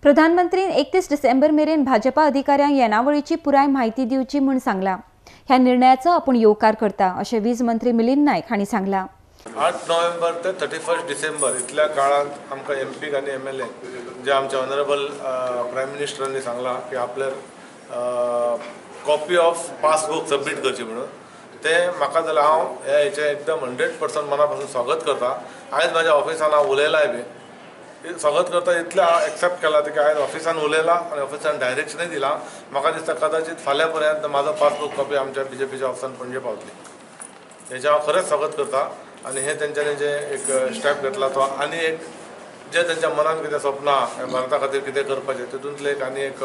प्रधानमंत्रीन 31 डिसेंबर मेरेन भाजपा अधिकाऱ्यांक येणावळीची पुराय म्हायती दिवची म्हूण सांगला। ह्या निर्णयाचो आपूण येवकार करता अशें वीज मंत्री मिलिंद नायक हांणी सांगला। 8 नोव्हेंबर ते 31 डिसेंबर इतल्या काळांत आमकां एमपीक आनी एमएलए जे आमचे ऑनरेबल प्रायम मिनिस्टरांनी सांगला की आपल्या कॉपी ऑफ पासबूक सबमीट करची म्हणून, ते म्हाका जाल्यार हांव ह्या हेचें एकदम 100% मना पासून स्वागत करता। आयज म्हाज्या ऑफिसान हांव उलयलाय बी स्वागत करता इतलें हांव एक्सेप्ट केलां की आयज ऑफिसान उलयलां आनी ऑफिसान डायरेक्शनय दिलां। म्हाका दिसता कदाचित फाल्यां पर्यंत म्हाजो पासबूक कॉपी आमच्या बीजेपीच्या ऑफिसान पणजे पावतली, हेचें हांव खरेंच स्वागत करता। आनी हे तेंच्यांनी जे एक स्टेप घेतला तो आनी एक जे तेंच्या मनान कितें स्वप्न भारता खातीर कितें करपाचें तितूंतलें एक आनी एक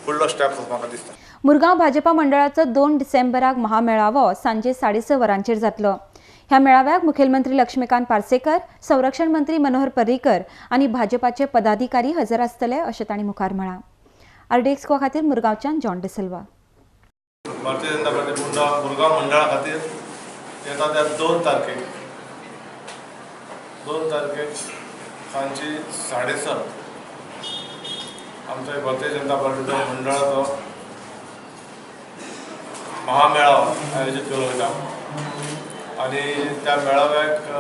फुडलो स्टेप म्हाका दिसता। मुरगांव भाजपा मंडळाचो 2 डिसेंबराक महामेळावो सांजे 6:30 वरांचेर जातलो। ह्या मेळाव्याक मुखेलमंत्री लक्ष्मीकांत पार्सेकर, संरक्षण मंत्री मनोहर पर्रीकर आनी भाजपाचे पदाधिकारी हजर आसतले अशें तांणी मुखार म्हळां। आरडीएक्स खातीर मुरगांवच्यान जॉन डिसिल्वा। भारतीय जनता पार्टी मुरगांव मंडळा खातीर येता त्या 2 तारखेक 2 तारखेक सांजची 7:30 आमच्या भारतीय जनता पार्टीचो मंडळाचो महामेळावो आयोजीत केलो वता आनी त्या मेळाव्याक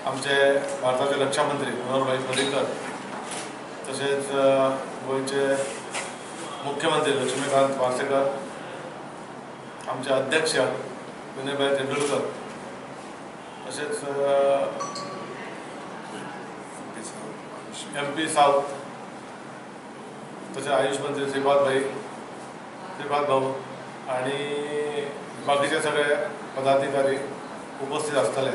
आमचे भारताचे रक्षा मंत्री मनोहर भाई पर्रीकर तशेंच गोंयचे मुख्यमंत्री लक्ष्मीकांत पार्सेकर, आमचे अध्यक्ष विनयभाई तेंडुलकर तशेंच एमपी साऊथ तशेंच आयुष मंत्री श्रीपाद भाऊ आनी बाकीचे सगळे पदाधिकारी उपस्थित आसतले।